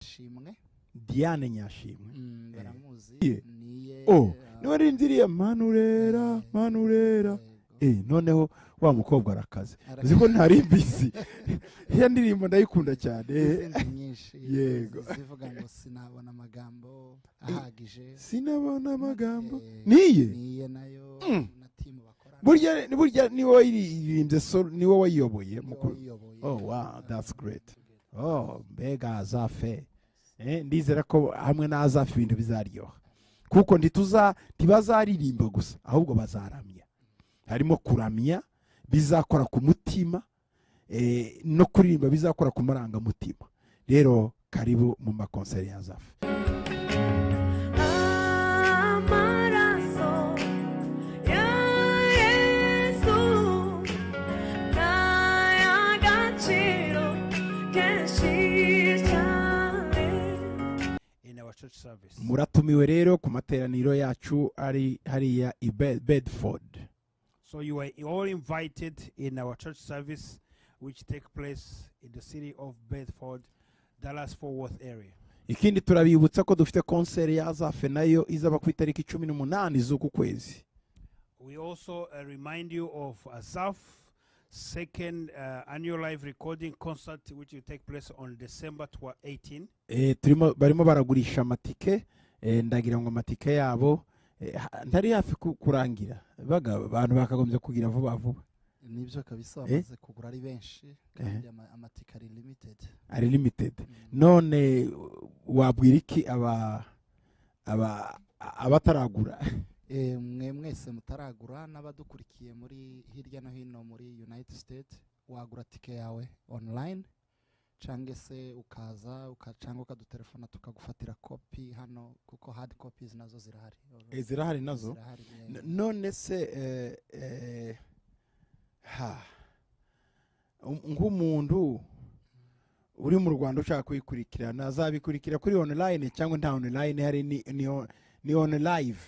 Shimwe. Diane Nyashimwe. Baramuzi. Ye. Niye. Oh, niwe waririmbye iriya Manurera, Manurera? Yego. Noneho wa mukobwa arakaze. Arakaze. Uzi ko ntari mbizi? Iyo ndirimbo ndayikunda cyane. N'izindi nyinshi. Yego. Zivuga ngo "Sinabona amagambo ahagije". Sinabona amagambo. Niye. Niye. Niye nayo na team bakorana. Burya niwe wayiririmbye solo, niwe wayiyoboye Niwe mukuru? wayiyoboye. Oh wow, that's great. Oh, mbega Azafe! Ndizera ko hamwe na Azafe ibintu bizaryoha, kuko ntibazaririmba gusa, ahubwo bazaramya. Harimo kuramya bizakora ku mutima, no kuririmba bizakora ku marangamutima. Rero karibu mu makonseri ya Azafe. Amaraso ya Yesu n'ay'agaciro kenshi cyane. In our church service. Muratumiwe rero ku materaniro yacu ari hariya i Bedford. So you are all invited in our church service, which take place in the city of Bedford, Dallas Fort Worth area. Ikindi, turabibutsa ko dufite konseri ya Azafe nayo izaba ku itariki 18 z'uku kwezi. We also remind you of Azaf second annual live recording concert, which will take place on December 18. Turimo barimo baragurisha amatike. Ndagira ngo amatike yabo ntari hafi kurangira baga, abantu bakagombye kugira vuba vuba. Nibyo kabisa, bamaze kugura ari benshi kandi amatike ari limited. Ari limited. None wabwira iki aba abataragura? Mwe mwese mutaragura n'abadukurikiye muri hirya no hino muri United States, wagura tike yawe online cyangwa se ukaza cyangwa ukadutelefona tukagufatira kopi hano, kuko hard copies nazo zirahari. Zirahari nazo? Zirahari. None se ha nk'umuntu uri mu Rwanda ushaka kuyikurikirana, azabikurikira kuri online cyangwa nta online hari, ni on live?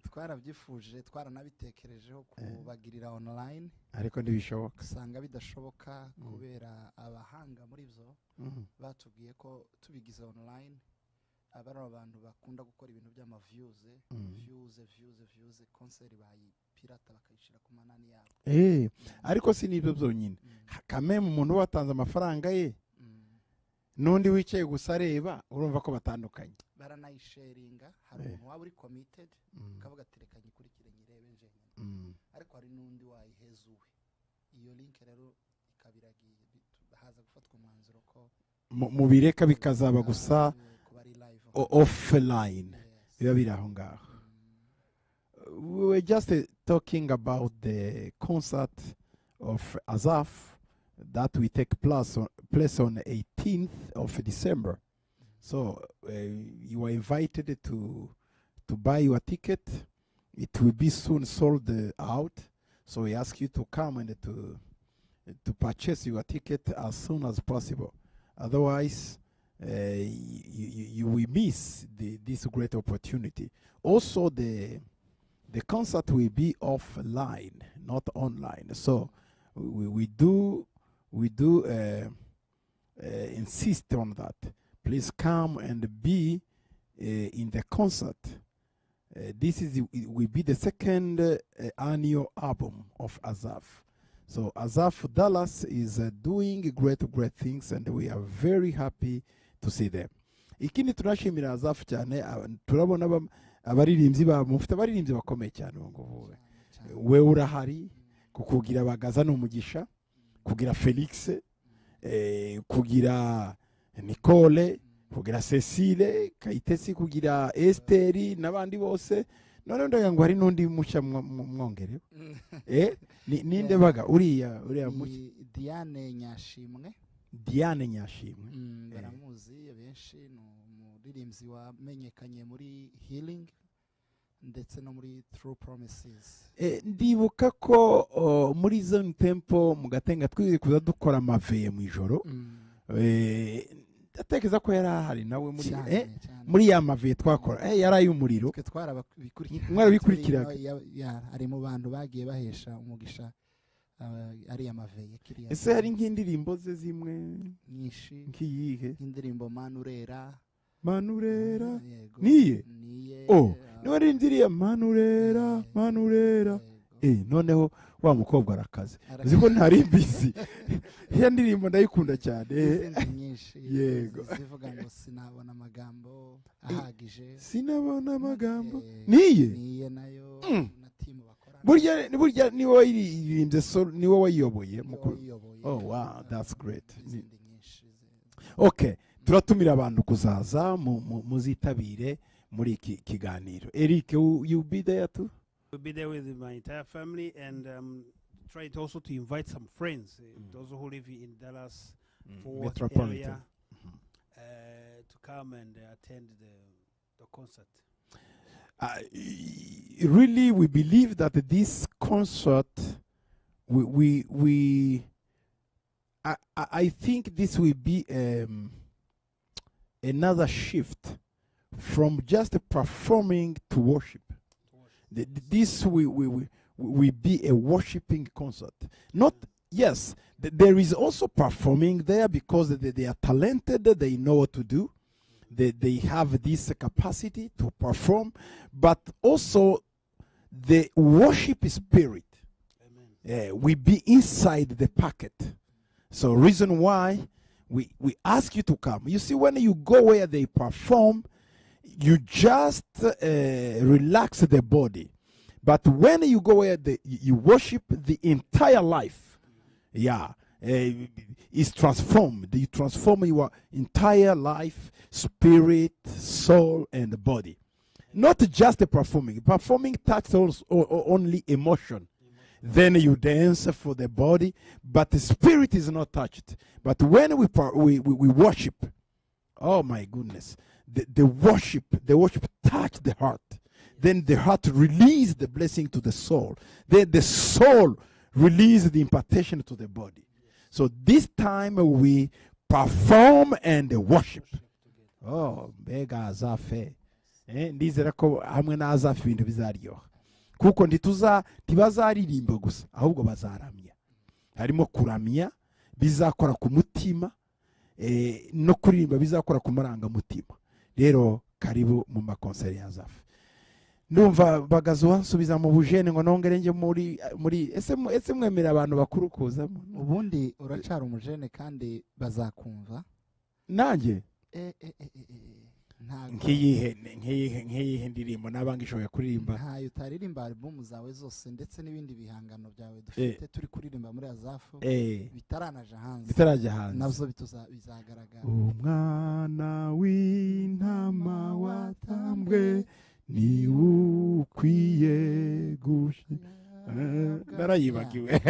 Twarabyifuje, twaranabitekerejeho kubagirira online. Ariko ntibishoboka. Usanga bidashoboka kubera abahanga muri byo batubwiye ko tubigize online, aba ari abantu bakunda gukora ibintu by'ama views, views, views, views, konseri bayipirata bakayishyira ku manani yabo. Ariko si n'ibyo byonyine. Kameme umuntu uba watanze amafaranga ye n'undi wicaye gusa areba, urumva ko batandukanye. Baranayisharinga. Hari umuntu waba uri committed akavuga ati "Reka nyikurikire, nyirebe njyenyine", ariko hari n'undi wayiheza uwe. Iyo link rero ikaba iragiye. Haza gufatwa umwanzuro ko Mubireka bikazaba gusa kuba ari live. Offline. Yes. Biba biri aho ngaho. We were just talking about the concert of Azaf that will take place on 18th of December. So you are invited to buy your ticket. It will be soon sold out. So we ask you to come and to purchase your ticket as soon as possible. Otherwise, you will miss this great opportunity. Also, the concert will be offline, not online. So we do insist on that. Please come and be in the concert. This is it will be the second annual album of Azaf. So Azaf Dallas is doing great, great things, and we are very happy to see them. Ikindi, turashimira Azaf cyane. Turabona abaririmbyi babo, mufite abaririmbyi bakomeye cyane ubu ngubu. We urahari, kukugira Bagaza ni umugisha, kugira Felix, kugira Nicole, kugira Cecile Kayitesi, kugira Esteri n'abandi bose. None ndagira ngo hari n'undi mushya mwongerewe. Ninde baga uriya mushya? Ni Diane Nyashimwe. Diane Nyashimwe. Baramuzi benshi, ni umuririmbyi wamenyekanye muri Healing ndetse no muri True Promises. Ndibuka ko muri Zion Temple mu Gatenga twize kuza dukora amaveillée mu ijoro. Ndatekereza ko yari ahari nawe muri Cyane, cyane. muri ya maveillée twakora, yari ay'umuriro. Twe twarabikurikiraga. Mwarabikurikiraga. Ari mu bantu bagiye bahesha umugisha. Ariya maveye kiriya. Ese hari nk'indirimbo ze zimwe? Nyinshi. Nk'iyihe? Nk'indirimbo Manurera. Manurera. Yego. Niye? Niye. Oh, niwe aririmbye iriya Manurera, Manurera. Yego. Noneho wa mukobwa arakaze. Arakaze. Uzi ko ntari mbizi. Iyo ndirimbo ndayikunda cyane. N'izindi nyinshi. Yego. Zivuga ngo sinabona amagambo ahagije. Sinabona amagambo. Niye? Niye? Niye nayo na team bakorana. Burya niwe wayiririmbye, so niwe wayiyoboye Niwe wayiyoboye. Oh wow, that's great. N'izindi nyinshi. Okay, turatumira abantu kuzaza muzitabire muri iki kiganiro. Eric, you be there too? We'll be there with my entire family and try to also to invite some friends, those who live in Dallas, Fort Worth Metropolitan. area, to come and attend the concert. Really, we believe that this concert, I think this will be another shift from just performing to worship. This will be a worshiping concert. Not, yes, there is also performing there because they are talented, they know what to do. They have this capacity to perform, but also the worship spirit. Amen. Will be inside the packet. So reason why we ask you to come. You see, when you go where they perform, you just relax the body. But when you go where you worship, the entire life, is transformed. You transform your entire life, spirit, soul, and body. Not just the performing. Performing touches also only emotion. Then you dance for the body, but the spirit is not touched. But when we worship, oh my goodness, the worship touch the heart. Then the heart release the blessing to the soul. Then the soul release the impartation to the body. So this time we perform and worship. Oh, mbega Azafe. Ndizera ko hamwe na Azafe ibintu bizaryoha. Kuko ntibazaririmba gusa, ahubwo bazaramya. Harimo kuramya bizakora ku mutima, no kuririmba bizakora ku marangamutima. Rero karibu mu makonseri ya Azafe. Ndumva bagazo wansubiza mu bujene ngo nongere nje muri ese mwemera abantu bakuru kuzamo. Ubundi uracara umujene kandi bazakumva. Nanjye nkiyihe ndirimbo nabanga ishoboye kuririmba. Ntayo utaririmba album zawe zose ndetse n'ibindi bihangano byawe dufite turi kuririmba muri Azafu bitaranaja hanze. Bitaraja hanze. Navyo bizagaragara. Umwana w'intama watambwe ni ukwiye gushimwa. Narayibagiwe.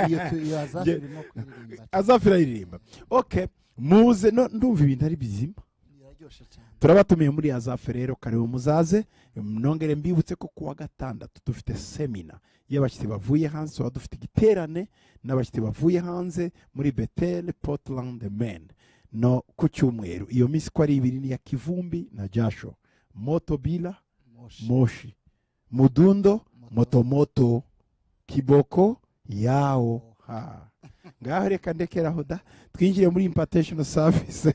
Iyo Azafu irimo kuririmba. Azafu iraririmba. Okay, muze no ndumva ibintu ari bizima. Turabatumiye muri Azafu rero, karibu muzaze. Nongere mbibutse ko kuwa gatandatu dufite semina y'abashyitsi bavuye hanze, tuba dufite igiterane n'abashyitsi bavuye hanze muri Bethel Portland Maine no ku cyumweru. Iyo minsi ko ari ibiri ni ya Kivumbi na Jasho, Moto Bila Moshi, Mudundo Motomoto, Kiboko yao. Ha, ngaho reka ndekeraho da, twinjire muri impartation service.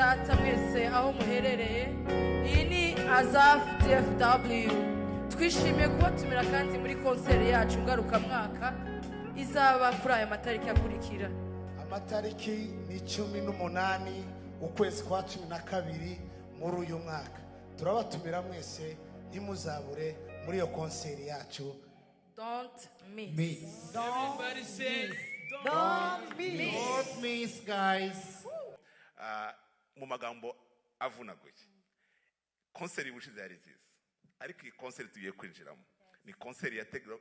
Data mwese aho muherereye, iyi ni Azaf DFW. Twishimiye kubatumira kandi muri konseri yacu ngarukamwaka izaba kuri aya matariki akurikira. Amatariki ni 18 ukwezi kwa 12 muri uyu mwaka. Turabatumira mwese, ntimuzabure muri iyo konseri yacu. Don't miss. Miss. Everybody say, Don't miss. Don't miss, guys. Ah, mu magambo avunaguye, konseri ubushize yari nziza, ariko iyi konseri tugiye kwinjiramo ni konseri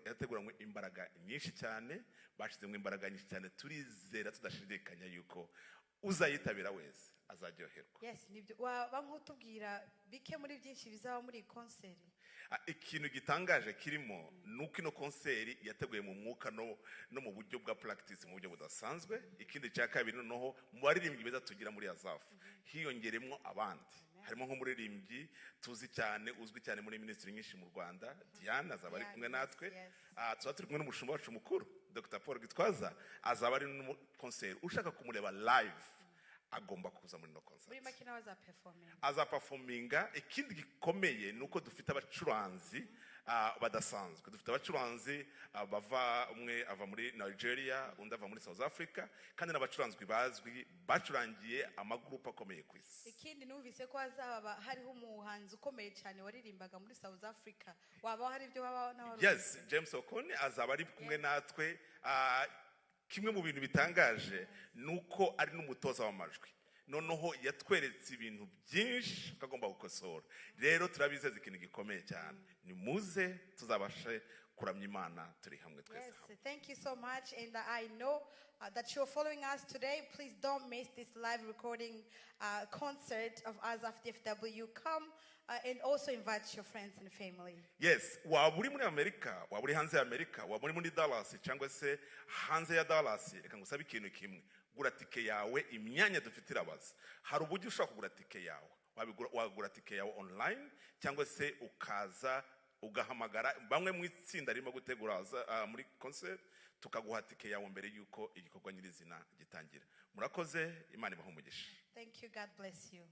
yateguranywe imbaraga nyinshi cyane, bashyizemo imbaraga nyinshi cyane. Turizera tudashidikanya yuko uzayitabira wese azaryoherwa. Yes, nibyo. Waba nk'utubwira bike muri byinshi bizaba muri iyi konseri? Ah, ikintu gitangaje kirimo ni uko ino konseri yateguye mu mwuka no mu buryo bwa practice, mu buryo budasanzwe. Ikindi cya kabiri, noneho mu baririmbyi beza tugira muri Azafu hiyongeremo abandi, harimo nk'umuririmbyi tuzi cyane, uzwi cyane muri ministry nyinshi mu Rwanda, Diane, azaba ari kumwe natwe. Ah, tuba turi kumwe n'umushumba wacu mukuru, Dr Paul Gitwaza, azaba ari no konseri. Ushaka kumureba live agomba kuza muri ino konseri. Muri make nawe azaperforminga. Azaperforminga. Ikindi gikomeye ni uko dufite abacuranzi badasanzwe. Dufite abacuranzi bava, umwe ava muri Nigeria, undi ava muri South Africa, kandi n'abacuranzi bazwi bacurangiye amagurupe akomeye ku isi. Ikindi, numvise ko hazaba hariho umuhanzi ukomeye cyane waririmbaga muri South Africa. Waba hari ibyo waba nawe? Yes, James Okon azaba ari kumwe natwe. Kimwe mu bintu bitangaje ni uko ari n'umutoza w'amajwi, noneho yatweretse ibintu byinshi agomba gukosora. Rero turabizeza ikintu gikomeye cyane. Nimuze tuzabashe kuramya Imana turi hamwe twese hamwe. Yes, thank you so much. And I know that you're following us today. Please don't miss this live recording concert of Azaf DFW. Come and also invite your friends and family. Yes, waba uri muri Amerika, waba uri hanze ya Amerika, waba uri muri Dallas cyangwa se hanze ya Dallas, reka ngusabe ikintu kimwe: gura tike yawe. Imyanya dufite irabaza. Hari uburyo ushobora kugura tike yawe. Wagura tike yawe online cyangwa se ukaza ugahamagara bamwe mu itsinda ririmo gutegura muri concert, tukaguha tike yawe mbere y'uko igikorwa nyirizina gitangira. Murakoze, Imana ibahe umugisha. Thank you. God bless you.